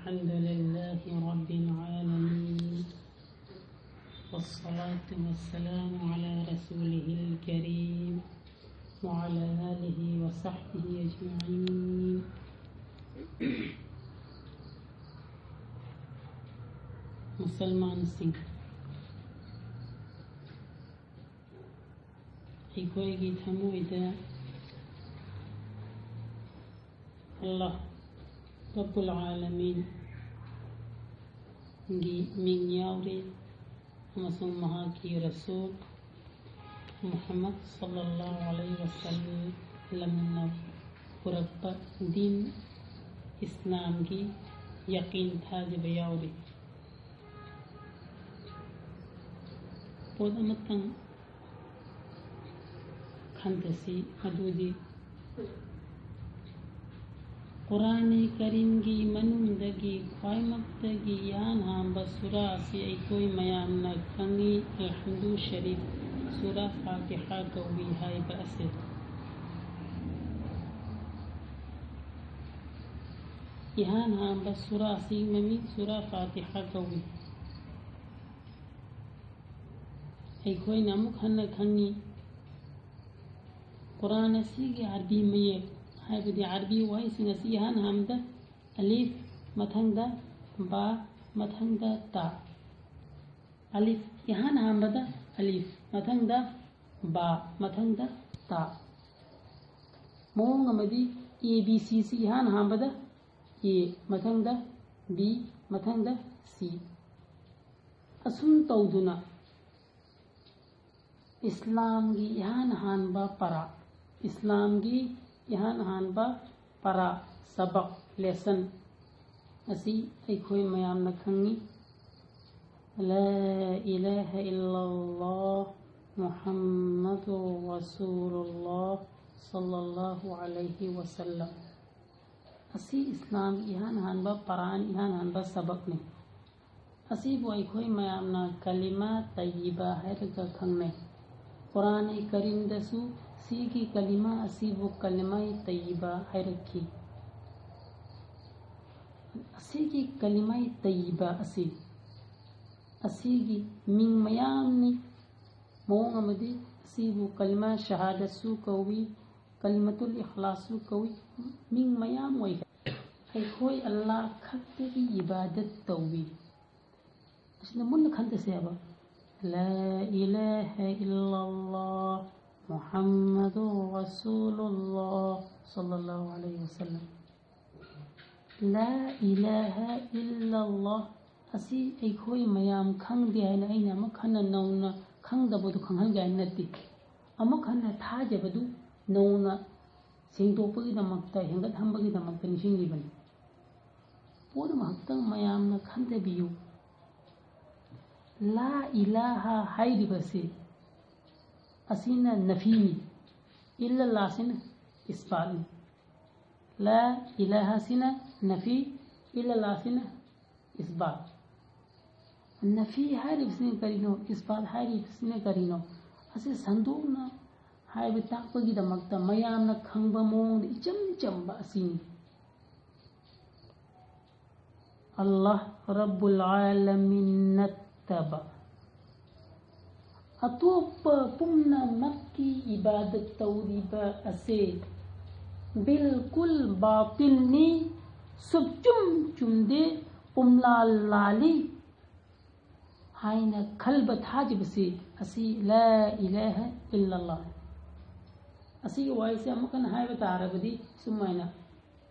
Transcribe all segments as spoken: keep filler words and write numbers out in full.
الحمد لله رب العالمين، والصلاة والسلام على رسوله الكريم وعلى آله وصحبه أجمعين. ꯃꯨꯁꯜꯃꯥꯟꯁꯤꯡ, ꯑꯩꯈꯣꯏꯒꯤ ꯊꯃꯣꯏꯗ ꯑꯜꯂꯥꯍ ꯔꯕꯨꯜ ꯑꯥꯂꯃꯤꯟꯒꯤ ꯃꯤꯡ ꯌꯥꯎꯔꯤ, ꯑꯃꯁꯨꯡ ꯃꯍꯥꯛꯀꯤ ꯔꯁꯨꯜ ꯃꯨꯍꯝꯃꯗ ꯁꯜꯂꯜꯂꯥꯍꯨ ꯑꯂꯩꯍꯤ ꯋꯁꯜꯂꯝꯅ ꯄꯨꯔꯛꯄ ꯗꯤꯟ ꯏꯁꯂꯥꯝꯒꯤ ꯌꯀꯤꯟ ꯊꯥꯖꯕ ꯌꯥꯎꯔꯤ꯫ ꯄꯣꯠ ꯑꯃꯇꯪ ꯈꯟꯊꯁꯤ, ꯃꯗꯨꯗꯤ ꯀꯨꯔꯥꯟ ꯀꯔꯤꯝꯒꯤ ꯃꯅꯨꯡꯗꯒꯤ ꯈ꯭ꯋꯥꯏꯃꯛꯇꯒꯤ ꯏꯍꯥꯟ ꯍꯥꯟꯕ ꯁꯨꯔꯥ ꯑꯁꯤ ꯑꯩꯈꯣꯏ ꯃꯌꯥꯝꯅ ꯈꯪꯏ, ꯑꯜꯍꯝꯗꯨ ꯁꯔꯤꯐ, ꯁꯨꯔꯥ ꯐꯥꯇꯤꯍꯥ ꯀꯧꯏ ꯍꯥꯏꯕ ꯑꯁꯤ꯫ ꯏꯍꯥꯟ ꯍꯥꯟꯕ ꯁꯨꯔꯥ ꯑꯁꯤꯒꯤ ꯃꯃꯤꯡ ꯁꯨꯔꯥ ꯐꯥꯇꯤꯍꯥ ꯀꯧꯏ꯫ ꯑꯩꯈꯣꯏꯅ ꯑꯃꯨꯛ ꯍꯟꯅ ꯈꯪꯏ, ꯀꯨꯔꯥꯟ ꯑꯁꯤꯒꯤ ꯑꯔꯕꯤ ꯃꯌꯦꯛ, ꯍꯥꯏꯕꯗꯤ ꯑꯔꯕꯤ ꯋꯥꯍꯩꯁꯤꯡ ꯑꯁꯤ ꯏꯍꯥꯟ ꯍꯥꯟꯕꯗ ꯑꯂꯤꯐ, ꯃꯊꯪꯗ ꯕꯥ, ꯃꯊꯪꯗ ꯇꯥ꯫ ꯑꯂꯤꯐ, ꯏꯍꯥꯟ ꯍꯥꯟꯕꯗ ꯑꯂꯤꯐ, ꯃꯊꯪꯗ ꯕꯥ, ꯃꯊꯪꯗ ꯇꯥ꯫ ꯃꯑꯣꯡ ꯑꯃꯗꯤ A B C ꯁꯤ ꯏꯍꯥꯟ ꯍꯥꯟꯕꯗ A, ꯃꯊꯪꯗ B, ꯃꯊꯪꯗ C꯫ ꯑꯁꯨꯝ ꯇꯧꯗꯨꯅ ꯏꯁꯂꯥꯝꯒꯤ ꯏꯍꯥꯟ ꯍꯥꯟꯕ ꯄꯔꯥ, ꯏꯁꯂꯥꯝꯒꯤ ꯏꯍꯥꯟ ꯍꯥꯟꯕ ꯄꯔꯥ, ꯁꯕꯛ, ꯂꯦꯁꯟ ꯑꯁꯤ ꯑꯩꯈꯣꯏ ꯃꯌꯥꯝꯅ ꯈꯪꯏ꯫ لا إله إلا الله محمد رسول الله صلى الله عليه وسلم꯫ ꯑꯁꯤ ꯏꯁꯂꯥꯝꯒꯤ ꯏꯍꯥꯟ ꯍꯥꯟꯕ ꯄꯔꯥꯅꯤ, ꯏꯍꯥꯟ ꯍꯥꯟꯕ ꯁꯕꯛꯅꯤ꯫ ꯑꯁꯤꯕꯨ ꯑꯩꯈꯣꯏ ꯃꯌꯥꯝꯅ ꯀꯂꯤꯃꯥ ꯇꯌꯤꯕꯥ ꯍꯥꯏꯔꯒ ꯈꯪꯅꯩ꯫ ꯀꯨꯔꯥꯟ ꯀꯔꯤꯝꯗꯁꯨ ꯁꯤꯒꯤ ꯀꯂꯤꯃꯥ ꯑꯁꯤꯕꯨ ꯀꯂꯤꯃꯥ ꯇꯌꯤꯕꯥ ꯍꯥꯏꯔꯛꯈꯤ꯫ ꯑꯁꯤꯒꯤ ꯀꯂꯤꯃꯥꯏ ꯇꯩꯕ ꯑꯁꯤ, ꯑꯁꯤꯒꯤ ꯃꯤꯡ ꯃꯌꯥꯝꯅꯤ꯫ ꯃꯑꯣꯡ ꯑꯃꯗꯤ ꯑꯁꯤꯕꯨ ꯀꯂꯤꯃꯥ ꯁꯍꯥꯗꯠꯁꯨ ꯀꯧꯏ, ꯀꯂꯤꯃꯥꯇꯨꯜ ꯏꯈ꯭ꯂꯥꯁꯁꯨ ꯀꯧꯏ, ꯃꯤꯡ ꯃꯌꯥꯝ ꯑꯣꯏꯈ꯭ꯔꯦ꯫ ꯑꯩꯈꯣꯏ ꯑꯜꯂꯥꯍ ꯈꯛꯇꯒꯤ ꯏꯕꯥꯗꯠ ꯇꯧꯏ꯫ ꯑꯁꯤꯅ ꯃꯨꯟꯅ ꯈꯟꯊꯁꯦꯕ꯫ لا إله إلا الله محمد رسول الله صلى الله عليه وسلم. لا إله إلا الله ꯑꯁꯤ ꯑꯩꯈꯣꯏ ꯃꯌꯥꯝ ꯈꯪꯗꯦ ꯍꯥꯏꯅ ꯑꯩꯅ ꯑꯃꯨꯛ ꯍꯟꯅ ꯅꯧꯅ ꯈꯪꯗꯕꯗꯨ ꯈꯪꯍꯟꯒꯦ ꯍꯥꯏꯅ ꯅꯠꯇꯦ꯫ ꯑꯃꯨꯛ ꯍꯟꯅ ꯊꯥꯖꯕꯗꯨ ꯅꯧꯅ ꯁꯦꯡꯗꯣꯛꯄꯒꯤꯗꯃꯛꯇ, ꯍꯦꯟꯒꯠꯍꯟꯕꯒꯤꯗꯃꯛꯇ ꯅꯤꯡꯁꯤꯡꯂꯤꯕꯅꯤ꯫ ꯄꯣꯠ ꯑꯃꯈꯛꯇꯪ ꯃꯌꯥꯝꯅ ꯈꯟꯊꯕꯤꯌꯨ꯫ ꯂꯥ ꯏꯂꯥꯍ ꯍꯥꯏꯔꯤꯕꯁꯤ ꯑꯁꯤꯅ ꯅꯐꯤꯅꯤ, ꯏꯜꯂꯜꯂꯥꯍꯁꯤꯅ ꯏꯁꯕꯥꯠꯅꯤ꯫ ꯂꯥ ꯏꯂꯥꯍꯁꯤꯅ ꯅꯐꯤ, ꯏꯜꯂꯜꯂꯥꯍꯁꯤꯅ ꯏꯁꯕꯥꯠ꯫ ꯅꯐꯤ ꯍꯥꯏꯔꯤꯕꯁꯤꯅ ꯀꯔꯤꯅꯣ? ꯏꯁꯕꯥꯠ ꯍꯥꯏꯔꯤꯕꯁꯤꯅ ꯀꯔꯤꯅꯣ? ꯑꯁꯤ ꯁꯟꯗꯣꯛꯅ ꯍꯥꯏꯕ ꯇꯥꯛꯄꯒꯤꯗꯃꯛꯇ ꯃꯌꯥꯝꯅ ꯈꯪꯕ ꯃꯑꯣꯡꯗ ꯏꯆꯝ ꯆꯝꯕ ꯑꯁꯤꯅꯤ꯫ ꯑꯜꯂꯥꯍ ꯔꯕꯨꯜ ꯑꯥꯂꯃꯤꯟ ꯅꯠꯇꯕ ꯑꯇꯣꯞꯄ ꯄꯨꯝꯅꯃꯛꯀꯤ ꯏꯕꯥꯗꯠ ꯇꯧꯔꯤꯕ ꯑꯁꯦ ꯕꯤꯜꯀꯨꯜ ꯕꯥꯇꯤꯜꯅꯤ, ꯁꯨꯞꯆꯨꯝ ꯆꯨꯝꯗꯦ, ꯄꯨꯝꯂꯥꯜ ꯂꯥꯜꯂꯤ ꯍꯥꯏꯅ ꯈꯜꯕ ꯊꯥꯖꯕꯁꯤ ꯑꯁꯤ ꯂꯥ ꯏꯂꯥꯍ ꯏꯜꯂꯜꯂꯥꯍ꯫ ꯑꯁꯤꯒꯤ ꯋꯥꯍꯩꯁꯦ ꯑꯃꯨꯛ ꯍꯟꯅ ꯍꯥꯏꯕ ꯇꯥꯔꯕꯗꯤ ꯁꯨꯃꯥꯏꯅ,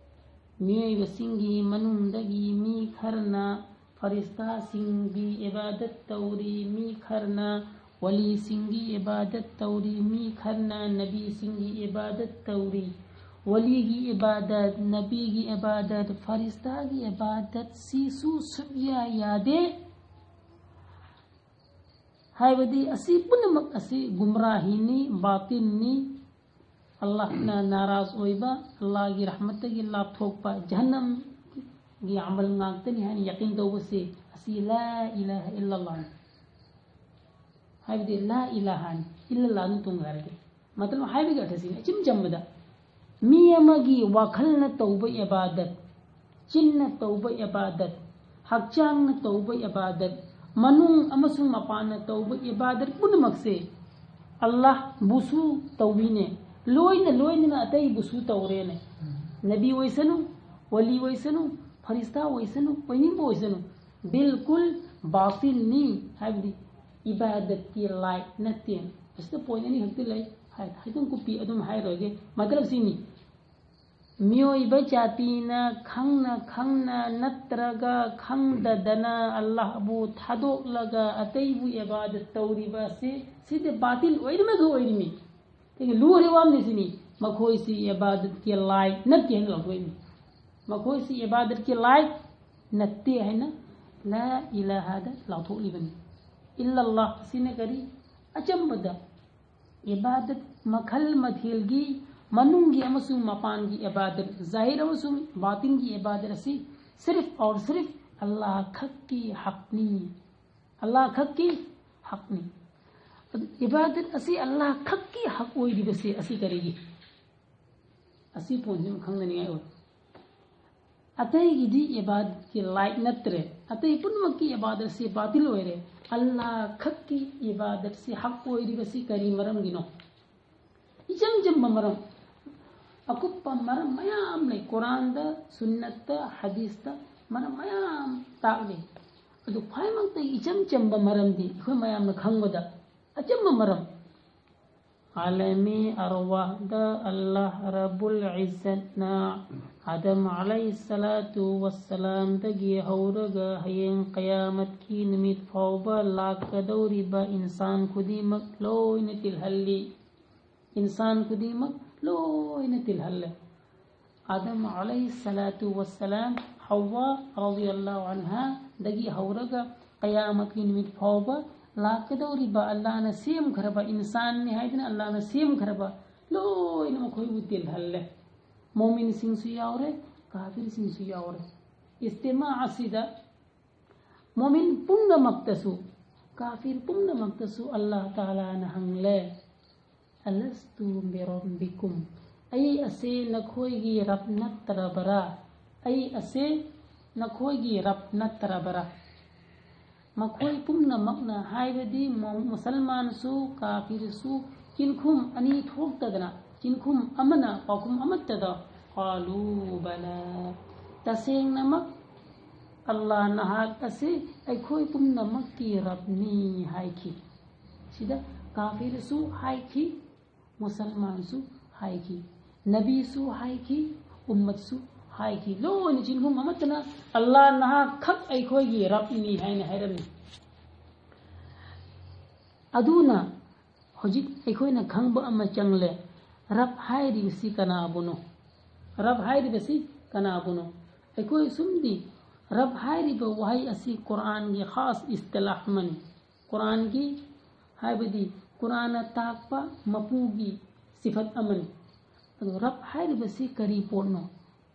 ꯃꯤꯑꯣꯏꯕꯁꯤꯡꯒꯤ ꯃꯅꯨꯡꯗꯒꯤ ꯃꯤ ꯈꯔꯅ ꯐꯔꯤꯁꯇꯥꯁꯤꯡꯒꯤ ꯏꯕꯥꯗꯠ ꯇꯧꯔꯤ, ꯃꯤ ꯈꯔꯅ ꯋꯥꯂꯤꯁꯤꯡꯒꯤ ꯏꯕꯥꯗꯠ ꯇꯧꯔꯤ, ꯃꯤ ꯈꯔꯅ ꯅꯕꯤꯁꯤꯡꯒꯤ ꯏꯕꯥꯗꯠ ꯇꯧꯔꯤ꯫ ꯋꯥꯂꯤꯒꯤ ꯏꯕꯥꯗꯠ, ꯅꯕꯤꯒꯤ ꯏꯕꯥꯗꯠ, ꯐꯔꯤꯁꯇꯥꯒꯤ ꯏꯕꯥꯗꯠ ꯁꯤꯁꯨ ꯁꯨꯛꯌꯥ ꯌꯥꯗꯦ꯫ ꯍꯥꯏꯕꯗꯤ ꯑꯁꯤ ꯄꯨꯝꯅꯃꯛ ꯑꯁꯤ ꯒꯨꯝꯔꯥꯍꯤꯅꯤ, ꯕꯥꯇꯤꯜꯅꯤ꯫ ꯑꯜꯂꯥꯍꯅ ꯅꯥꯔꯥꯖ ꯑꯣꯏꯕ, ꯑꯜꯂꯥꯍꯒꯤ ꯔꯍꯃꯠꯇꯒꯤ ꯂꯥꯞꯊꯣꯛꯄ, ꯖꯍꯟꯅꯝꯒꯤ ꯑꯃꯜ ꯉꯥꯛꯇꯅꯤ ꯍꯥꯏꯅ ꯌꯥꯀꯤꯟ ꯇꯧꯕꯁꯤ ꯑꯁꯤ ꯂꯥ ꯏꯂꯥꯍ ꯏꯜꯂꯜꯂꯥꯍꯅꯤ꯫ ꯍꯥꯏꯕꯗꯤ ꯂꯥ ꯏꯂꯥꯍꯅꯤ, ꯏꯜꯂꯜꯂꯥꯍꯅ ꯇꯨꯡ ꯍꯥꯏꯔꯒꯦ꯫ ꯃꯇꯝ ꯍꯥꯏꯕꯒꯤ ꯑꯔꯊꯁꯤꯅꯤ, ꯏꯆꯝ ꯆꯝꯕꯗ ꯃꯤ ꯑꯃꯒꯤ ꯋꯥꯈꯜꯅ ꯇꯧꯕ ꯏꯕꯥꯗꯠ, ꯆꯤꯟꯅ ꯇꯧꯕ ꯏꯕꯥꯗꯠ, ꯍꯛꯆꯥꯡꯅ ꯇꯧꯕ ꯏꯕꯥꯗꯠ, ꯃꯅꯨꯡ ꯑꯃꯁꯨꯡ ꯃꯄꯥꯟꯅ ꯇꯧꯕ ꯏꯕꯥꯗꯠ ꯄꯨꯝꯅꯃꯛꯁꯦ ꯑꯜꯂꯥꯍꯕꯨꯁꯨ ꯇꯧꯏꯅꯦ, ꯂꯣꯏꯅ ꯂꯣꯏꯅꯅ ꯑꯇꯩꯕꯨꯁꯨ ꯇꯧꯔꯦꯅꯦ꯫ ꯅꯕꯤ ꯑꯣꯏꯁꯅꯨ, ꯋꯥꯂꯤ ꯑꯣꯏꯁꯅꯨ, ꯐꯔꯤꯁꯇꯥ ꯑꯣꯏꯁꯅꯨ, ꯑꯣꯏꯅꯤꯡꯕ ꯑꯣꯏꯁꯅꯨ, ꯕꯤꯜꯀꯨꯜ ꯕꯥꯇꯤꯜꯅꯤ ꯍꯥꯏꯕꯗꯤ ꯏꯕꯥꯗꯠꯀꯤ ꯂꯥꯏꯛ ꯅꯠꯇꯦ꯫ ꯑꯁꯤꯗ ꯄꯣꯏꯟ ꯑꯅꯤꯈꯛꯇꯤ ꯂꯩ꯫ ꯍꯥꯏ-, ꯍꯥꯏꯗꯨꯝ ꯀꯨꯞꯄꯤ ꯑꯗꯨꯝ ꯍꯥꯏꯔꯣꯏꯒꯦ꯫ ꯃꯇꯂꯕꯁꯤꯅꯤ, ꯃꯤꯑꯣꯏꯕ ꯖꯥꯇꯤꯅ ꯈꯪꯅ ꯈꯪꯅ ꯅꯠꯇ꯭ꯔꯒ ꯈꯪꯗꯗꯅ ꯑꯜꯂꯥꯍꯕꯨ ꯊꯥꯗꯣꯛꯂꯒ ꯑꯇꯩꯕꯨ ꯏꯕꯥꯗꯠ ꯇꯧꯔꯤꯕ ꯑꯁꯤ, ꯁꯤꯗꯤ ꯕꯥꯇꯤꯜ ꯑꯣꯏꯔꯤꯃꯒ ꯑꯣꯏꯔꯤꯃꯤ꯫ ꯑꯗꯒꯤ ꯂꯨꯔꯤꯕ ꯑꯃꯅ ꯁꯤꯅꯤ, ꯃꯈꯣꯏꯁꯤ ꯏꯕꯥꯗꯠꯀꯤ ꯂꯥꯏꯛ ꯅꯠꯇꯦ ꯍꯥꯏꯅ ꯂꯥꯎꯊꯣꯛꯏꯃꯤ꯫ ꯃꯈꯣꯏꯁꯤ ꯏꯕꯥꯗꯠꯀꯤ ꯂꯥꯏꯛ ꯅꯠꯇꯦ ꯍꯥꯏꯅ ꯂꯥ ꯏꯂꯥꯍꯗ ꯂꯥꯎꯊꯣꯛꯂꯤꯕꯅꯤ꯫ ꯏꯜꯂꯜꯂꯥꯍ ꯑꯁꯤꯅ ꯀꯔꯤ? ꯑꯆꯝꯕꯗ ꯏꯕꯥꯗꯠ ꯃꯈꯜ ꯃꯊꯦꯜꯒꯤ ꯃꯅꯨꯡꯒꯤ ꯑꯃꯁꯨꯡ ꯃꯄꯥꯟꯒꯤ ꯏꯕꯥꯗꯠ, ꯖꯥꯍꯤꯔ ꯑꯃꯁꯨꯡ ꯕꯥꯇꯤꯟꯒꯤ ꯏꯕꯥꯗꯠ ꯑꯁꯤ ꯁꯤꯔꯐ ꯑꯣꯔ ꯁꯤꯔꯐ ꯑꯜꯂꯥꯍ ꯈꯛꯀꯤ ꯍꯛꯅꯤ꯫ ꯑꯜꯂꯥꯍ ꯈꯛꯀꯤ ꯍꯛꯅꯤ꯫ ꯑꯗꯨ ꯏꯕꯥꯗꯠ ꯑꯁꯤ ꯑꯜꯂꯥꯍ ꯈꯛꯀꯤ ꯍꯛ ꯑꯣꯏꯔꯤꯕꯁꯦ ꯑꯁꯤ ꯀꯔꯤꯒꯤ? ꯑꯁꯤ ꯄꯣꯏꯟꯁꯤ ꯑꯃ ꯈꯪꯅꯅꯤꯡꯉꯥꯏ ꯑꯣꯏ꯫ ꯑꯇꯩꯒꯤꯗꯤ ꯏꯕꯥꯗꯠꯀꯤ ꯂꯥꯏꯛ ꯅꯠꯇ꯭ꯔꯦ, ꯑꯇꯩ ꯄꯨꯝꯅꯃꯛꯀꯤ ꯏꯕꯥꯗꯠꯁꯤ ꯕꯥꯇꯤꯜ ꯑꯣꯏꯔꯦ꯫ ꯑꯜꯂꯥꯍ ꯈꯛꯀꯤ ꯏꯕꯥꯗꯠꯁꯤ ꯍꯛ ꯑꯣꯏꯔꯤꯕꯁꯤ ꯀꯔꯤ ꯃꯔꯝꯒꯤꯅꯣ? ꯏꯆꯝ ꯆꯝꯕ ꯃꯔꯝ, ꯑꯀꯨꯞꯄ ꯃꯔꯝ ꯃꯌꯥꯝ ꯂꯩ, ꯀꯨꯔꯥꯟꯗ, ꯁꯨꯟꯅꯠꯇ, ꯍꯗꯤꯁꯇ ꯃꯔꯝ ꯃꯌꯥꯝ ꯇꯥꯛꯂꯤ꯫ ꯑꯗꯨ ꯈ꯭ꯋꯥꯏꯃꯛꯇ ꯏꯆꯝ ꯆꯝꯕ ꯃꯔꯝꯗꯤ ꯑꯩꯈꯣꯏ ꯃꯌꯥꯝꯅ ꯈꯪꯕꯗ ꯑꯆꯝꯕ ꯃꯔꯝ, ꯑꯥꯂꯃꯤ ꯑꯔꯋꯥꯍꯗ ꯑꯜꯂꯥꯍ ꯔꯕꯨꯜ ꯏꯖꯠꯅ ꯑꯥꯗꯝ ꯑꯂꯩꯍꯤꯁꯁꯂꯥꯇꯨ ꯋꯁꯁꯂꯥꯝꯗꯒꯤ ꯍꯧꯔꯒ ꯍꯌꯦꯡ ꯀꯌꯥꯃꯠꯀꯤ ꯅꯨꯃꯤꯠ ꯐꯥꯎꯕ ꯂꯥꯛꯀꯗꯧꯔꯤꯕ ꯏꯟꯁꯥꯟ ꯈꯨꯗꯤꯡꯃꯛ ꯂꯣꯏꯅ ꯇꯤꯜꯍꯜꯂꯤ꯫ ꯏꯟꯁꯥꯟ ꯈꯨꯗꯤꯡꯃꯛ ꯂꯣꯏꯅ ꯇꯤꯜꯍꯜꯂꯦ꯫ ꯑꯥꯗꯝ ꯑꯂꯩꯍꯤꯁꯁꯂꯥꯇꯨ ꯋꯁꯁꯂꯥꯝ, ꯍꯋꯥ ꯔꯗꯤꯌꯜꯂꯥꯍꯨ ꯑꯟꯍꯥꯗꯒꯤ ꯍꯧꯔꯒ ꯀꯌꯥꯃꯠꯀꯤ ꯅꯨꯃꯤꯠ ꯐꯥꯎꯕ ꯂꯥꯛꯀꯗꯧꯔꯤꯕ ꯑꯜꯂꯥꯍꯅ ꯁꯦꯝꯈ꯭ꯔꯕ ꯏꯟꯁꯥꯟꯅꯤ ꯍꯥꯏꯗꯅ ꯑꯜꯂꯥꯍꯅ ꯁꯦꯝꯈ꯭ꯔꯕ ꯂꯣꯏꯅ ꯃꯈꯣꯏꯕꯨ ꯇꯤꯜꯍꯜꯂꯦ꯫ ꯃꯣꯃꯤꯟꯁꯤꯡꯁꯨ ꯌꯥꯎꯔꯦ, ꯀꯥꯐꯤꯔꯁꯤꯡꯁꯨ ꯌꯥꯎꯔꯦ꯫ ꯏꯖꯇꯤꯃꯥ ꯑꯁꯤꯗ ꯃꯣꯃꯤꯟ ꯄꯨꯝꯅꯃꯛꯇꯁꯨ, ꯀꯥꯐꯤꯔ ꯄꯨꯝꯅꯃꯛꯇꯁꯨ ꯑꯜꯂꯥꯍ ꯇꯥꯂꯥꯅ ꯍꯪꯂꯦ, "ꯑꯂꯁꯇꯨ ꯕꯤꯔꯕꯤꯀꯨꯝ, ꯑꯩ ꯑꯁꯤ ꯅꯈꯣꯏꯒꯤ ꯔꯕ ꯅꯠꯇ꯭ꯔꯕꯔꯥ?" ꯑꯩ ꯑꯁꯦ ꯅꯈꯣꯏꯒꯤ ꯔꯕ ꯅꯠꯇ꯭ꯔꯕꯔꯥ? ꯃꯈꯣꯏ ꯄꯨꯝꯅꯃꯛꯅ, ꯍꯥꯏꯕꯗꯤ ꯃꯨ-, ꯃꯨꯁꯜꯃꯥꯟꯁꯨ ꯀꯥꯐꯤꯔꯁꯨ, ꯆꯤꯟꯈꯨꯝ ꯑꯅꯤ ꯊꯣꯛꯇꯗꯅ, ꯆꯤꯟꯈꯨꯝ ꯑꯃꯅ ꯄꯥꯎꯈꯨꯝ ꯑꯃꯠꯇꯗ, "ꯀꯥꯂꯨ ꯕꯂꯥ, ꯇꯁꯦꯡꯅꯃꯛ ꯑꯜꯂꯥꯍ ꯅꯍꯥꯛ ꯑꯁꯤ ꯑꯩꯈꯣꯏ ꯄꯨꯝꯅꯃꯛꯀꯤ ꯔꯕꯅꯤ" ꯍꯥꯏꯈꯤ꯫ ꯁꯤꯗ ꯀꯥꯐꯤꯔꯁꯨ ꯍꯥꯏꯈꯤ, ꯃꯨꯁꯜꯃꯥꯟꯁꯨ ꯍꯥꯏꯈꯤ, ꯅꯕꯤꯁꯨ ꯍꯥꯏꯈꯤ, ꯎꯝꯃꯠꯁꯨ ꯍꯥꯏꯈꯤ꯫ ꯂꯣꯏꯅ ꯆꯤꯟꯈꯨꯝ ꯑꯃꯠꯇꯅ "ꯑꯜꯂꯥꯍ ꯅꯍꯥꯛ ꯈꯛ ꯑꯩꯈꯣꯏꯒꯤ ꯔꯕꯅꯤ" ꯍꯥꯏꯅ ꯍꯥꯏꯔꯝꯃꯤ꯫ ꯑꯗꯨꯅ ꯍꯧꯖꯤꯛ ꯑꯩꯈꯣꯏꯅ ꯈꯪꯕ ꯑꯃ ꯆꯪꯂꯦ, ꯔꯕ ꯍꯥꯏꯔꯤꯕꯁꯤ ꯀꯅꯥꯕꯨꯅꯣ? ꯔꯕ ꯍꯥꯏꯔꯤꯕꯁꯤ ꯀꯅꯥꯕꯨꯅꯣ? ꯑꯩꯈꯣꯏ ꯁꯨꯝꯗꯤ ꯔꯕ ꯍꯥꯏꯔꯤꯕ ꯋꯥꯍꯩ ꯑꯁꯤ ꯀꯨꯔꯥꯟꯒꯤ ꯈꯥꯁ ꯏꯁꯇꯤꯂꯥꯍ ꯑꯃꯅꯤ꯫ ꯀꯨꯔꯥꯟꯒꯤ, ꯍꯥꯏꯕꯗꯤ ꯀꯨꯔꯥꯟꯅ ꯇꯥꯛꯄ ꯃꯄꯨꯒꯤ ꯁꯤꯐꯠ ꯑꯃꯅꯤ꯫ ꯑꯗꯣ ꯔꯕ ꯍꯥꯏꯔꯤꯕꯁꯤ ꯀꯔꯤ ꯄꯣꯠꯅꯣ?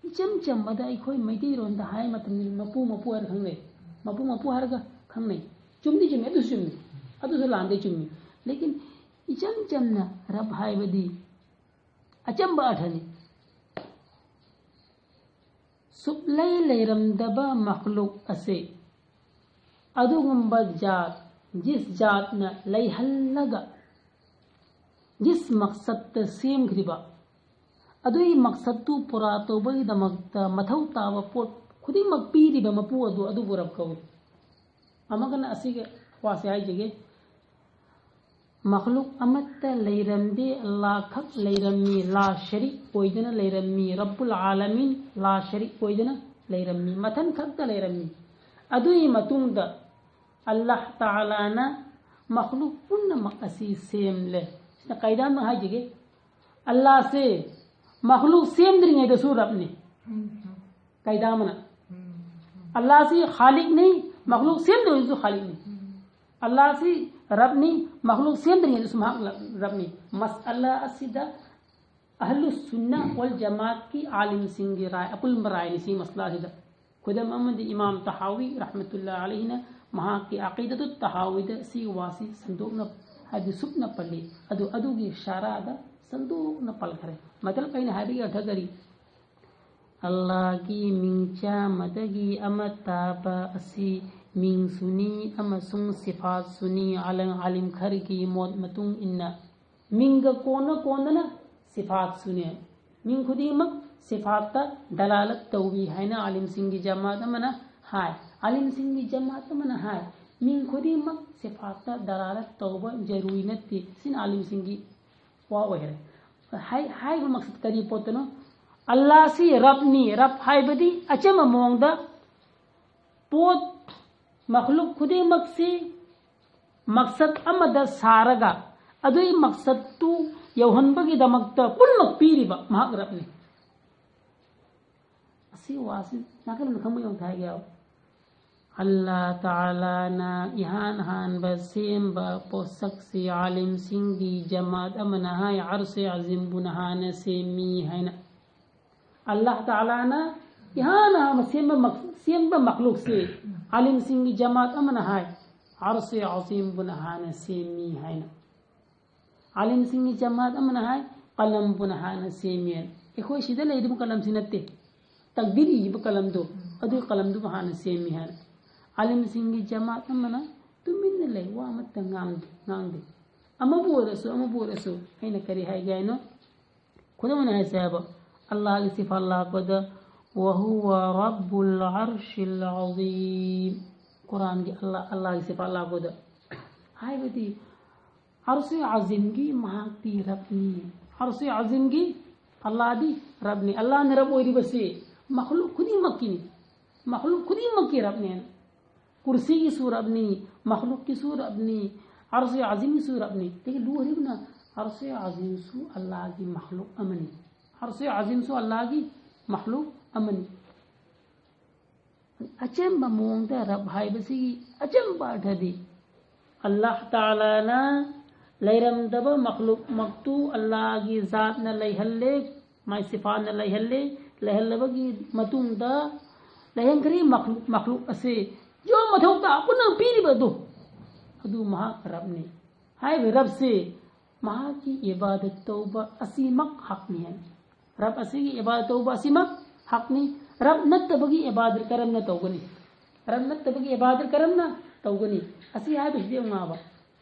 ꯏꯆꯝ ꯆꯝꯕꯗ ꯑꯩꯈꯣꯏ ꯃꯩꯇꯩꯔꯣꯟꯗ ꯍꯥꯏ ꯃꯇꯝꯗ ꯃꯄꯨ ꯃꯄꯨ ꯍꯥꯏꯔ ꯈꯪꯅꯩ꯫ ꯃꯄꯨ ꯃꯄꯨ ꯍꯥꯏꯔꯒ ꯈꯪꯅꯩ꯫ ꯆꯨꯝꯗꯤ ꯆꯨꯝꯃꯤ, ꯑꯗꯨꯁꯨ ꯆꯨꯝꯃꯤ, ꯑꯗꯨꯁꯨ ꯂꯥꯟꯗꯦ, ꯆꯨꯝꯃꯤ꯫ ꯂꯦꯀꯤꯟ ꯏꯆꯝ ꯆꯝꯅ ꯔꯕ ꯍꯥꯏꯕꯗꯤ ꯑꯆꯝꯕ ꯑꯔꯊꯅꯤ꯫ ꯁꯨꯛꯂꯩ ꯂꯩꯔꯝꯗꯕ ꯃꯈꯂꯨꯛ ꯑꯁꯦ ꯑꯗꯨꯒꯨꯝꯕ ꯖꯥꯠ, ꯖꯤꯁ ꯖꯥꯠꯅ ꯂꯩꯍꯜꯂꯒ, ꯖꯤꯁ ꯃꯛꯁꯠꯇ ꯁꯦꯝꯈ꯭ꯔꯤꯕ, ꯑꯗꯨꯒꯤ ꯃꯛꯁꯠꯇꯨ ꯄꯨꯔꯥ ꯇꯧꯕꯒꯤꯗꯃꯛꯇ ꯃꯊꯧ ꯇꯥꯕ ꯄꯣꯠ ꯈꯨꯗꯤꯡꯃꯛ ꯄꯤꯔꯤꯕ ꯃꯄꯨ ꯑꯗꯨ, ꯑꯗꯨꯕꯨ ꯔꯕ ꯀꯧꯏ꯫ ꯑꯃꯒꯅ ꯑꯁꯤꯒꯤ ꯋꯥꯁꯦ ꯍꯥꯏꯖꯒꯦ, ꯃꯈꯂꯨꯛ ꯑꯃꯠꯇ ꯂꯩꯔꯝꯗꯦ, ꯑꯜꯂꯥꯍ ꯈꯛ ꯂꯩꯔꯝꯃꯤ, ꯂꯥ ꯁꯔꯤꯛ ꯑꯣꯏꯗꯅ ꯂꯩꯔꯝꯃꯤ, ꯔꯕꯨꯜ ꯑꯥꯂꯃꯤꯟ ꯂꯥ ꯁꯔꯤꯛ ꯑꯣꯏꯗꯅ ꯂꯩꯔꯝꯃꯤ, ꯃꯊꯟ ꯈꯛꯇ ꯂꯩꯔꯝꯃꯤ꯫ ꯑꯗꯨꯒꯤ ꯃꯇꯨꯡꯗ ꯑꯜꯂꯥꯍ ꯇꯥꯂꯥꯅ ꯃꯈꯂꯨꯛ ꯄꯨꯝꯅꯃꯛ ꯑꯁꯤ ꯁꯦꯝꯂꯦ꯫ ꯁꯤꯅ ꯀꯥꯏꯗꯥꯅꯣ ꯍꯥꯏꯖꯒꯦ, ꯑꯜꯂꯥꯍꯁꯦ ꯃꯈꯂꯨꯛ ꯁꯦꯝꯗ꯭ꯔꯤꯉꯩꯗꯁꯨ ꯔꯕꯅꯤ꯫ ꯀꯥꯏꯗꯥ ꯑꯃꯅ꯫ ꯑꯜꯂꯥꯍꯁꯤ ꯈꯥꯂꯤꯛꯅꯤ, ꯃꯈꯂꯨꯛ ꯁꯦꯝꯗ꯭ꯔꯤꯉꯩꯗꯁꯨ ꯈꯥꯂꯤꯛꯅꯤ꯫ ꯑꯜꯂꯥꯍꯁꯤ ꯔꯕꯅꯤ, ꯃꯈꯂꯨꯛ ꯁꯦꯝꯗ꯭ꯔꯤꯉꯩꯗꯁꯨ ꯃꯍꯥꯛ ꯔꯕꯅꯤ꯫ ꯃꯁꯑꯂꯥ ꯑꯁꯤꯗ ꯑꯍꯂꯨ ꯁꯨꯟꯅ ꯋꯜ ꯖꯃꯥꯠꯀꯤ ꯑꯥꯂꯤꯝꯁꯤꯡꯒꯤ ꯔꯥꯏ, ꯑꯄꯨꯟꯕ ꯔꯥꯏꯅꯤ ꯁꯤ ꯃꯁꯂꯥ ꯑꯁꯤꯗ꯫ ꯈꯨꯗꯝ ꯑꯃꯗꯤ ꯏꯃꯥꯝ ꯇꯍꯥꯋꯤ ꯔꯍꯃꯇꯨꯜꯂꯥ ꯑꯂꯩꯍꯤꯅ ꯃꯍꯥꯛꯀꯤ ꯑꯀꯤꯗꯇꯨ ꯇꯍꯥꯋꯤꯗ ꯁꯤ ꯋꯥꯁꯤ ꯁꯟꯗꯣꯛꯅ, ꯍꯥꯏꯗꯤ ꯁꯨꯞꯅ ꯄꯜꯂꯤ꯫ ꯑꯗꯨ ꯑꯗꯨꯒꯤ ꯁꯥꯔꯥꯗ ꯁꯟꯗꯣꯛꯅ ꯄꯜꯈ꯭ꯔꯦ꯫ ꯃꯇꯂꯕ ꯑꯩꯅ ꯍꯥꯏꯕꯒꯤ ꯑꯔꯊ ꯀꯔꯤ? ꯑꯜꯂꯥꯍꯒꯤ ꯃꯤꯡ ꯆꯥꯝꯃꯗꯒꯤ ꯑꯃ ꯇꯥꯕ ꯑꯁꯤ ꯃꯤꯡꯁꯨꯅꯤ ꯑꯃꯁꯨꯡ ꯁꯤꯐꯥꯠꯁꯨꯅꯤ꯫ ꯑꯂꯪ ꯑꯥꯂꯤꯝ ꯈꯔꯒꯤ ꯃꯣꯠ ꯃꯇꯨꯡ ꯏꯟꯅ, ꯃꯤꯡꯒ ꯀꯣꯟꯅ ꯀꯣꯟꯅꯅ ꯁꯤꯐꯥꯠꯁꯨꯅꯦ꯫ ꯃꯤꯡ ꯈꯨꯗꯤꯡꯃꯛ ꯁꯤꯐꯥꯠꯇ ꯗꯂꯥꯂꯠ ꯇꯧꯏ ꯍꯥꯏꯅ ꯑꯥꯂꯤꯝꯁꯤꯡꯒꯤ ꯖꯃꯥꯠ ꯑꯃꯅ ꯍꯥꯏ꯫ ꯑꯥꯂꯤꯝꯁꯤꯡꯒꯤ ꯖꯃꯥꯠ ꯑꯃꯅ ꯍꯥꯏ, ꯃꯤꯡ ꯈꯨꯗꯤꯡꯃꯛ ꯁꯤꯐꯥꯠꯇ ꯗꯂꯥꯂꯠ ꯇꯧꯕ ꯖꯔꯨꯔꯤ ꯅꯠꯇꯦ꯫ ꯁꯤꯅ ꯑꯥꯂꯤꯝꯁꯤꯡꯒꯤ ꯋꯥ ꯑꯣꯏꯔꯦ꯫ ꯍꯥꯏ-, ꯍꯥꯏꯕꯃꯛꯁꯤ ꯀꯔꯤ ꯄꯣꯠꯇꯅꯣ? ꯑꯜꯂꯥꯁꯤ ꯔꯕꯅꯤ꯫ ꯔꯕ ꯍꯥꯏꯕꯗꯤ ꯑꯆꯝꯕ ꯃꯑꯣꯡꯗ ꯄꯣꯠ, ꯃꯈꯂꯨꯛ ꯈꯨꯗꯤꯡꯃꯛꯁꯤ ꯃꯛꯁꯠ ꯑꯃꯗ ꯁꯥꯔꯒ ꯑꯗꯨꯒꯤ ꯃꯛꯁꯠꯇꯨ ꯌꯧꯍꯟꯕꯒꯤꯗꯃꯛꯇ ꯄꯨꯝꯅꯃꯛ ꯄꯤꯔꯤꯕ ꯃꯍꯥꯛ ꯔꯕꯅꯤ꯫ ꯑꯁꯤ ꯋꯥꯁꯤ ꯅꯥꯀꯜ ꯑꯃꯗ ꯈꯪꯕ ꯌꯦꯡꯉꯨ ꯍꯥꯏꯒꯦ꯫ ꯑꯜꯂꯥ ꯇꯥꯂꯥꯅ ꯏꯍꯥꯟ ꯍꯥꯟꯕ ꯁꯦꯝꯕ ꯄꯣꯠꯁꯛꯁꯤ ꯑꯥꯂꯤꯝꯁꯤꯡꯒꯤ ꯖꯃꯥꯠ ꯑꯃꯅ ꯍꯥꯏ, ꯑꯔꯁꯦ ꯑꯖꯤꯝꯕꯨꯅ ꯍꯥꯟꯅ ꯁꯦꯝꯃꯤ ꯍꯥꯏꯅ꯫ ꯑꯜꯂꯥꯍ ꯇꯥꯂꯥꯅ ꯏꯍꯥꯟ ꯍꯥꯟꯅ ꯁꯦꯝꯕ ꯃꯛ-, ꯁꯦꯝꯕ ꯃꯈꯂꯨꯛꯁꯤ ꯑꯥꯂꯤꯝꯁꯤꯡꯒꯤ ꯖꯃꯥꯠ ꯑꯃꯅ ꯍꯥꯏ, ꯑꯔꯁꯦ ꯑꯖꯤꯝꯕꯨꯅ ꯍꯥꯟꯅ ꯁꯦꯝꯃꯤ ꯍꯥꯏꯅ꯫ ꯑꯥꯂꯤꯝꯁꯤꯡꯒꯤ ꯖꯃꯥꯠ ꯑꯃꯅ ꯍꯥꯏ, ꯀꯂꯝꯕꯨꯅ ꯍꯥꯟꯅ ꯁꯦꯝꯃꯤ ꯍꯥꯏꯅ꯫ ꯑꯩꯈꯣꯏ ꯁꯤꯗ ꯂꯩꯔꯤꯕ ꯀꯂꯝꯁꯤ ꯅꯠꯇꯦ, ꯇꯛꯗꯤꯔ ꯏꯕ ꯀꯂꯝꯗꯣ, ꯑꯗꯨ ꯀꯂꯝꯗꯨꯕꯨ ꯍꯥꯟꯅ ꯁꯦꯝꯃꯤ ꯍꯥꯏꯅ꯫ ꯑꯥꯂꯤꯝꯁꯤꯡꯒꯤ ꯖꯃꯥꯠ ꯑꯃꯅ ꯇꯨꯃꯤꯟꯅ ꯂꯩ, ꯋꯥ ꯑꯃꯠꯇ ꯉꯥꯡꯗꯦ, ꯉꯥꯡꯗꯦ꯫ ꯑꯃꯕꯨ ꯑꯣꯏꯔꯁꯨ, ꯑꯃꯕꯨ ꯑꯣꯏꯔꯁꯨ, ꯑꯩꯅ ꯀꯔꯤ ꯍꯥꯏꯒꯦ ꯍꯥꯏꯅꯣ? ꯈꯨꯗꯝ ꯑꯣꯏꯅ ꯍꯥꯏꯁꯦ ꯍꯥꯏꯕ, ꯑꯜꯂꯥꯍꯒꯤ ꯁꯤꯐꯥꯠ ꯂꯥꯛꯄꯗ, "ꯋꯍꯨꯋ ꯔꯕꯨꯜ ꯑꯔꯁꯤꯜ ꯑꯖꯤꯝ"꯫ ꯀꯨꯔꯥꯟꯒꯤ ꯑꯜꯂꯥ, ꯑꯜꯂꯥꯍꯒꯤ ꯁꯤꯐꯥꯠ ꯂꯥꯛꯄꯗ ꯍꯥꯏꯕꯗꯤ, ꯑꯔꯁꯦ ꯑꯖꯤꯝꯒꯤ ꯃꯍꯥꯛꯇꯤ ꯔꯕꯅꯤ꯫ ꯑꯔꯁꯦ ꯑꯖꯤꯝꯒꯤ ꯑꯜꯂꯥꯍꯗꯤ ꯔꯕꯅꯤ꯫ ꯑꯜꯂꯥꯍꯅ ꯔꯕ ꯑꯣꯏꯔꯤꯕꯁꯤ ꯃꯈꯂꯨꯛ ꯈꯨꯗꯤꯡꯃꯛꯀꯤꯅꯤ꯫ ꯃꯈꯂꯨꯛ ꯈꯨꯗꯤꯡꯃꯛꯀꯤ ꯔꯕꯅꯦꯅ꯫ ꯀꯨꯔꯁꯤꯒꯤꯁꯨ ꯔꯕꯅꯤ, ꯃꯈꯂꯨꯛꯀꯤꯁꯨ ꯔꯕꯅꯤ, ꯑꯔꯁꯦ ꯑꯖꯤꯝꯒꯤꯁꯨ ꯔꯕꯅꯤ꯫ ꯑꯗꯒꯤ ꯂꯨꯔꯤꯕꯅ ꯑꯔꯁꯦ ꯑꯖꯤꯝꯁꯨ ꯑꯜꯂꯥꯍꯒꯤ ꯃꯈꯂꯨꯛ ꯑꯃꯅꯤ꯫ ꯑꯔꯁꯦ ꯑꯖꯤꯝꯁꯨ ꯑꯜꯂꯥꯍꯒꯤ ꯃꯈꯂꯨꯛ ꯑꯃꯅꯤ꯫ ꯑꯆꯝꯕ ꯃꯑꯣꯡꯗ ꯔꯕ ꯍꯥꯏꯕꯁꯤꯒꯤ ꯑꯆꯝꯕ ꯑꯔꯊꯗꯤ, ꯑꯜꯂꯥꯍ ꯇꯥꯂꯥꯅ ꯂꯩꯔꯝꯗꯕ ꯃꯈꯂꯨꯛꯃꯛꯇꯨ ꯑꯜꯂꯥꯍꯒꯤ ꯖꯥꯠꯅ ꯂꯩꯍꯜꯂꯦ, ꯃꯥꯏ ꯁꯤꯐꯥꯠꯅ ꯂꯩꯍꯜꯂꯦ꯫ ꯂꯩꯍꯜꯂꯕꯒꯤ ꯃꯇꯨꯡꯗ ꯂꯩꯍꯟꯈ꯭ꯔꯤ ꯃꯈꯂꯨꯛ, ꯃꯈꯂꯨꯛ ꯑꯁꯤ ꯌꯣꯝ ꯃꯊꯧ ꯇꯥ ꯄꯨꯝꯅꯃꯛ ꯄꯤꯔꯤꯕ ꯑꯗꯨ, ꯑꯗꯨ ꯃꯍꯥꯛ ꯔꯕꯅꯤ꯫ ꯍꯥꯏꯔꯤꯕ ꯔꯕꯁꯤ ꯃꯍꯥꯛꯀꯤ ꯏꯕꯥꯗꯠ ꯇꯧꯕ ꯑꯁꯤꯃꯛ ꯍꯛꯅꯤ ꯍꯥꯏꯅ꯫ ꯔꯕ ꯑꯁꯤꯒꯤ ꯏꯕꯥꯗꯠ ꯇꯧꯕ ꯑꯁꯤꯃꯛ ꯍꯛꯅꯤ꯫ ꯔꯕ ꯅꯠꯇꯕꯒꯤ ꯏꯕꯥꯗꯠ ꯀꯔꯝꯅ ꯇꯧꯒꯅꯤ? ꯔꯕ ꯅꯠꯇꯕꯒꯤ ꯏꯕꯥꯗꯠ ꯀꯔꯝꯅ ꯇꯧꯒꯅꯤ? ꯑꯁꯤ ꯍꯥꯏꯕꯁꯤꯗꯤ ꯌꯥꯝ ꯉꯥꯕ꯫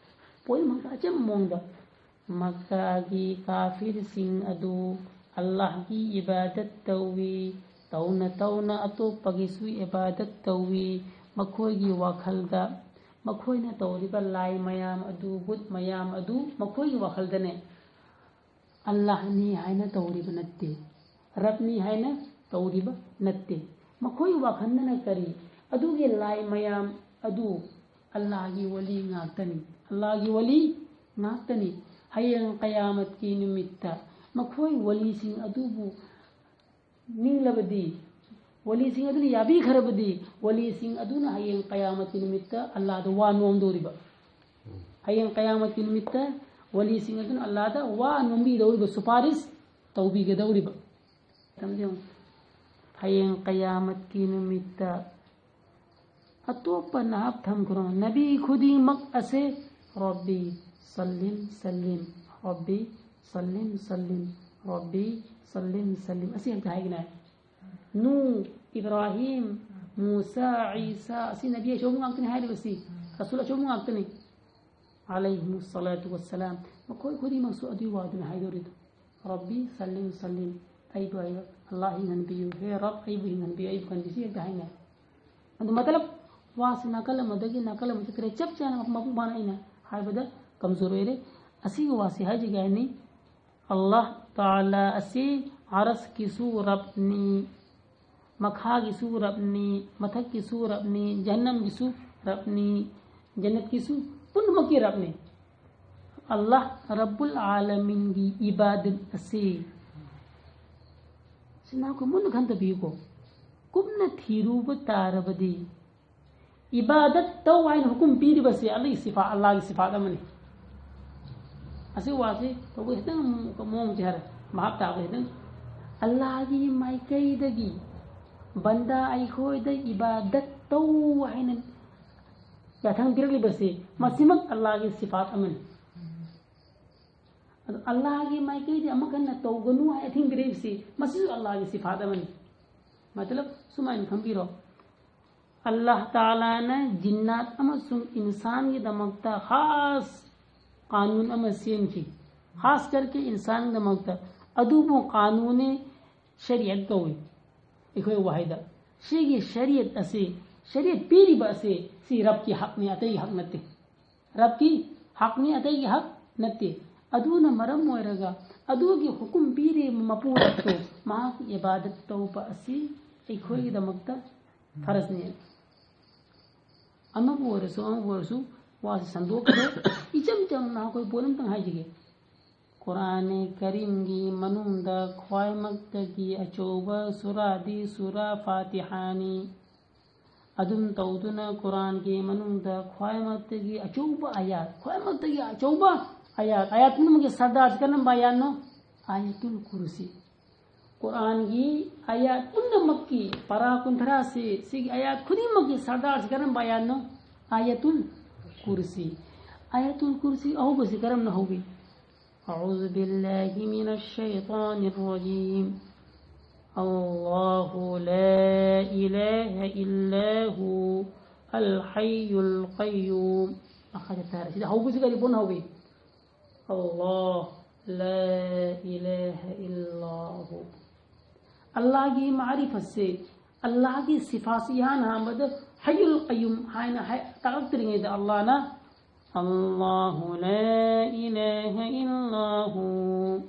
ꯄꯣꯏꯟ ꯑꯃꯈꯛꯇ ꯑꯆꯝꯕ ꯃꯑꯣꯡꯗ, ꯃꯛꯀꯥꯒꯤ ꯀꯥꯐꯤꯔꯁꯤꯡ ꯑꯗꯨ ꯑꯜꯂꯥꯍꯒꯤ ꯏꯕꯥꯗꯠ ꯇꯧꯏ, ꯇꯧꯅ ꯇꯧꯅ ꯑꯇꯣꯞꯄꯒꯤꯁꯨ ꯏꯕꯥꯗꯠ ꯇꯧꯏ꯫ ꯃꯈꯣꯏꯒꯤ ꯋꯥꯈꯜꯗ ꯃꯈꯣꯏꯅ ꯇꯧꯔꯤꯕ ꯂꯥꯏ ꯃꯌꯥꯝ ꯑꯗꯨ, ꯕꯨꯠ ꯃꯌꯥꯝ ꯑꯗꯨ ꯃꯈꯣꯏꯒꯤ ꯋꯥꯈꯜꯗꯅꯦ, ꯑꯜꯂꯥꯍꯅꯤ ꯍꯥꯏꯅ ꯇꯧꯔꯤꯕ ꯅꯠꯇꯦ, ꯔꯕꯅꯤ ꯍꯥꯏꯅ ꯇꯧꯔꯤꯕ ꯅꯠꯇꯦ꯫ ꯃꯈꯣꯏ ꯋꯥꯈꯜꯗꯅ ꯀꯔꯤ? ꯑꯗꯨꯒꯤ ꯂꯥꯏ ꯃꯌꯥꯝ ꯑꯗꯨ ꯑꯜꯂꯥꯍꯒꯤ ꯋꯂꯤ ꯉꯥꯛꯇꯅꯤ, ꯑꯜꯂꯥꯍꯒꯤ ꯋꯂꯤ ꯉꯥꯛꯇꯅꯤ꯫ ꯍꯌꯦꯡ ꯀꯌꯥꯃꯠꯀꯤ ꯅꯨꯃꯤꯠꯇ ꯃꯈꯣꯏ ꯋꯂꯤꯁꯤꯡ ꯑꯗꯨꯕꯨ ꯅꯤꯡꯂꯕꯗꯤ, ꯋꯂꯤꯁꯤꯡ ꯑꯗꯨꯅ ꯌꯥꯕꯤꯈ꯭ꯔꯕꯗꯤ, ꯋꯂꯤꯁꯤꯡ ꯑꯗꯨꯅ ꯍꯌꯦꯡ ꯀꯌꯥꯃꯠꯀꯤ ꯅꯨꯃꯤꯠꯇ ꯑꯜꯂꯥꯍꯗ ꯋꯥ ꯅꯣꯝꯗꯧꯔꯤꯕ꯫ ꯍꯌꯦꯡ ꯀꯌꯥꯃꯠꯀꯤ ꯅꯨꯃꯤꯠꯇ ꯋꯂꯤꯁꯤꯡ ꯑꯗꯨꯅ ꯑꯜꯂꯥꯍꯗ ꯋꯥ ꯅꯣꯝꯕꯤꯗꯧꯔꯤꯕ, ꯁꯨꯄꯥꯔꯤꯁ ꯇꯧꯕꯤꯒꯗꯧꯔꯤꯕ꯫ ꯈꯤꯇꯪꯗꯤ ꯌꯦꯡꯉꯨ꯫ ꯍꯌꯦꯡ ꯀꯌꯥꯃꯠꯀꯤ ꯅꯨꯃꯤꯠꯇ ꯑꯇꯣꯞꯄ ꯅꯍꯥꯞ ꯊꯝꯈ꯭ꯔꯣ꯫ ꯅꯕꯤ ꯈꯨꯗꯤꯡꯃꯛ ꯑꯁꯦ ꯔꯕꯤ ꯁꯜꯂꯤꯝ ꯁꯜꯂꯤꯝ, ꯔꯕꯤ ꯁꯜꯂꯤꯝ ꯁꯜꯂꯤꯝ, ꯔꯕꯤ ꯁꯜꯂꯤꯝ ꯁꯜꯂꯤꯝ ꯑꯁꯤ ꯍꯦꯛꯇ ꯍꯥꯏꯒꯅꯤ꯫ ꯅꯨ, ꯏꯕ꯭ꯔꯥꯍꯤꯝ, ꯃꯨꯁꯥ, ꯏꯁꯥ ꯑꯁꯤ ꯅꯕꯤ ꯑꯆꯧꯕ ꯉꯥꯛꯇꯅꯤ ꯍꯥꯏꯔꯤꯕꯁꯤ, ꯔꯁꯨꯜ ꯑꯆꯧꯕ ꯉꯥꯛꯇꯅꯤ꯫ ꯑꯂꯩꯍꯤꯃꯨ ꯁꯂꯥꯇꯨ ꯋꯁꯁꯂꯥꯝ꯫ ꯃꯈꯣꯏ ꯈꯨꯗꯤꯡꯃꯛꯁꯨ ꯑꯗꯨꯒꯤ ꯋꯥꯗꯨꯅꯤ ꯍꯥꯏꯗꯧꯔꯤꯗꯣ꯫ ꯔꯕꯤ ꯁꯜꯂꯤꯝ ꯁꯜꯂꯤꯝ꯫ ꯑꯩꯕꯨ, ꯑꯩꯕꯨ ꯑꯜꯂꯥꯍ ꯍꯤꯡꯍꯟꯕꯤꯌꯨ꯫ ꯍꯦ ꯔꯕ, ꯑꯩꯕꯨ ꯍꯤꯡꯍꯟꯕꯤꯌꯨ, ꯑꯩꯕꯨ ꯀꯟꯕꯤꯌꯨ꯫ ꯁꯤ ꯍꯦꯛꯇ ꯍꯥꯏꯅꯩ꯫ ꯑꯗꯨ ꯃꯇꯂꯕ ꯋꯥꯁꯤ ꯅꯥꯀꯜ ꯑꯃꯗꯒꯤ ꯅꯥꯀꯜ ꯑꯃ ꯆꯠꯈ꯭ꯔꯦ꯫ ꯆꯞ ꯆꯥꯅ ꯃꯄꯨꯡ ꯐꯥꯅ ꯑꯩꯅ ꯍꯥꯏꯕꯗ ꯀꯝꯖꯣꯔ ꯑꯣꯏꯔꯦ꯫ ꯑꯁꯤꯒꯤ ꯋꯥꯁꯤ ꯍꯥꯏꯖꯒꯦ ꯍꯥꯏꯅꯤ꯫ ꯑꯜꯂꯥꯍ ꯇꯥꯂꯥ ꯑꯁꯤ ꯑꯔꯁꯀꯤꯁꯨ ꯔꯕꯅꯤ, ꯃꯈꯥꯒꯤꯁꯨ ꯔꯕꯅꯤ, ꯃꯊꯛꯀꯤꯁꯨ ꯔꯕꯅꯤ, ꯖꯍꯟꯅꯝꯒꯤꯁꯨ ꯔꯕꯅꯤ, ꯖꯟꯅꯠꯀꯤꯁꯨ, ꯄꯨꯝꯅꯃꯛꯀꯤ ꯔꯕꯅꯤ꯫ ꯑꯜꯂꯥꯍ ꯔꯕꯨꯜ ꯑꯥꯂꯃꯤꯟꯒꯤ ꯏꯕꯥꯗꯠ ꯑꯁꯤ, ꯁꯤ ꯅꯈꯣꯏ ꯃꯨꯟꯅ ꯈꯟꯊꯕꯤꯌꯨꯀꯣ꯫ ꯀꯨꯞꯅ ꯊꯤꯔꯨꯕ ꯇꯥꯔꯕꯗꯤ, ꯏꯕꯥꯗꯠ ꯇꯧ ꯍꯥꯏꯅ ꯍꯨꯀꯨꯝ ꯄꯤꯔꯤꯕꯁꯤ ꯑꯜꯂꯥꯍꯒꯤ ꯁꯤꯐꯥ, ꯑꯜꯂꯥꯍꯒꯤ ꯁꯤꯐꯥꯠ ꯑꯃꯅꯤ꯫ ꯑꯁꯤ ꯋꯥꯁꯤ ꯇꯧꯕ ꯈꯤꯇꯪ ꯃꯑꯣꯡꯁꯦ ꯍꯥꯏꯔꯦ, ꯚꯥꯞ ꯇꯥꯕ ꯈꯤꯇꯪ꯫ ꯑꯜꯂꯥꯍꯒꯤ ꯃꯥꯏꯀꯩꯗꯒꯤ ꯕꯟꯗꯥ ꯑꯩꯈꯣꯏꯗ ꯏꯕꯥꯗꯠ ꯇꯧ ꯍꯥꯏꯅ ꯌꯥꯊꯪ ꯄꯤꯔꯛꯂꯤꯕꯁꯤ, ꯃꯁꯤꯃꯛ ꯑꯜꯂꯥꯍꯒꯤ ꯁꯤꯐꯥꯠ ꯑꯃꯅꯤ꯫ ꯑꯗꯨ ꯑꯜꯂꯥꯍꯒꯤ ꯃꯥꯏꯀꯩꯗꯤ ꯑꯃꯨꯛ ꯍꯟꯅ ꯇꯧꯒꯅꯨ ꯍꯥꯏ ꯑꯊꯤꯡꯕꯤꯔꯛꯏꯕꯁꯤ, ꯃꯁꯤꯁꯨ ꯑꯜꯂꯥꯍꯒꯤ ꯁꯤꯐꯥꯠ ꯑꯃꯅꯤ꯫ ꯃꯇꯂꯕ ꯁꯨꯃꯥꯏꯅ ꯈꯪꯕꯤꯔꯣ, ꯑꯜꯂꯥꯍ ꯇꯥꯂꯥꯅ ꯖꯤꯟꯅꯥꯠ ꯑꯃꯁꯨꯡ ꯏꯟꯁꯥꯟꯒꯤꯗꯃꯛꯇ ꯈꯥꯁ ꯀꯥꯅꯨꯟ ꯑꯃ ꯁꯦꯝꯈꯤ꯫ ꯈꯥꯁ ꯀꯔꯀꯦ ꯏꯟꯁꯥꯟꯒꯤꯗꯃꯛꯇ꯫ ꯑꯗꯨꯕꯨ ꯀꯥꯅꯨꯅꯤ ꯁꯔꯤꯌꯠ ꯀꯧꯏ ꯑꯩꯈꯣꯏ ꯋꯥꯍꯩꯗ꯫ ꯁꯤꯒꯤ ꯁꯔꯤꯌꯠ ꯑꯁꯤ, ꯁꯔꯤꯌꯠ ꯄꯤꯔꯤꯕ ꯑꯁꯤ, ꯁꯤ ꯔꯕꯀꯤ ꯍꯛꯅꯤ, ꯑꯇꯩꯒꯤ ꯍꯛ ꯅꯠꯇꯦ꯫ ꯔꯕꯀꯤ ꯍꯛꯅꯤ, ꯑꯇꯩꯒꯤ ꯍꯛ ꯅꯠꯇꯦ꯫ ꯑꯗꯨꯅ ꯃꯔꯝ ꯑꯣꯏꯔꯒ ꯑꯗꯨꯒꯤ ꯍꯨꯀꯨꯝ ꯄꯤꯔꯤꯕ ꯃꯄꯨ ꯔꯕꯇꯨ ꯃꯍꯥꯛꯀꯤ ꯏꯕꯥꯗꯠ ꯇꯧꯕ ꯑꯁꯤ ꯑꯩꯈꯣꯏꯒꯤꯗꯃꯛꯇ ꯐꯔꯖꯅꯤ꯫ ꯑꯃꯕꯨ ꯑꯣꯏꯔꯁꯨ, ꯑꯃꯕꯨ ꯑꯣꯏꯔꯁꯨ, ꯋꯥꯁꯤ ꯁꯟꯗꯣꯛꯈ꯭ꯔꯦ꯫ ꯏꯆꯝ ꯆꯝꯅ ꯑꯩꯈꯣꯏ ꯄꯣꯠ ꯑꯝꯇꯪ ꯍꯥꯏꯖꯒꯦ꯫ ꯀꯨꯔꯥꯟ ꯀꯔꯤꯝꯒꯤ ꯃꯅꯨꯡꯗ ꯈ꯭ꯋꯥꯏꯃꯛꯇꯒꯤ ꯑꯆꯧꯕ ꯁꯨꯔꯥꯗꯤ ꯁꯨꯔꯥ ꯐꯥꯇꯤꯍꯥꯅꯤ꯫ ꯑꯗꯨꯝ ꯇꯧꯗꯨꯅ ꯀꯨꯔꯥꯟꯒꯤ ꯃꯅꯨꯡꯗ ꯈ꯭ꯋꯥꯏꯃꯛꯇꯒꯤ ꯑꯆꯧꯕ ꯑꯌꯥꯠ, ꯈ꯭ꯋꯥꯏꯃꯛꯇꯒꯤ ꯑꯆꯧꯕ ꯑꯌꯥꯠ, ꯑꯌꯥꯠ ꯄꯨꯝꯅꯃꯛꯀꯤ ꯁꯔꯗꯥꯔꯁꯤ ꯀꯔꯝꯕ ꯑꯌꯥꯠꯅꯣ? ꯑꯥꯌꯥꯇꯨꯜ ꯀꯨꯔꯁꯤ꯫ ꯀꯨꯔꯥꯟꯒꯤ ꯑꯌꯥꯠ ꯄꯨꯝꯅꯃꯛꯀꯤ ꯄꯔꯥ ꯀꯨꯟꯊ꯭ꯔꯥꯁꯤ, ꯁꯤꯒꯤ ꯑꯌꯥꯠ ꯈꯨꯗꯤꯡꯃꯛꯀꯤ ꯁꯔꯗꯥꯔꯁꯤ ꯀꯔꯝꯕ ꯑꯌꯥꯠꯅꯣ? ꯑꯥꯌꯥꯇꯨꯜ ꯀꯨꯔꯁꯤ꯫ ꯑꯥꯌꯥꯇꯨꯜ ꯀꯨꯔꯁꯤ ꯑꯍꯧꯕꯁꯤ ꯀꯔꯝꯅ ꯍꯧꯏ? أعوذ بالله من الشيطان الرجيم. الله لا إله إلا هو الحي القيوم. ꯃꯈꯥꯗ ꯇꯥꯔꯦ꯫ ꯁꯤꯗ ꯍꯧꯕꯁꯤ ꯀꯔꯤ ꯄꯣꯠꯅ ꯍꯧꯏ? الله لا إله إلا هو. ꯑꯜꯂꯥꯍꯒꯤ ꯃꯥꯔꯤꯐꯠꯁꯦ, ꯑꯜꯂꯥꯍꯒꯤ ꯁꯤꯐꯥꯁꯤ ꯏꯍꯥꯟ ꯍꯥꯟꯕꯗ ꯍꯌꯨꯜ ꯀꯌꯨꯝ ꯍꯥꯏꯅ ꯍꯥꯏ-, ꯇꯥꯛꯂꯛꯇ꯭ꯔꯤꯉꯩꯗ ꯑꯜꯂꯥꯍꯅ الله لا إله إلا هو.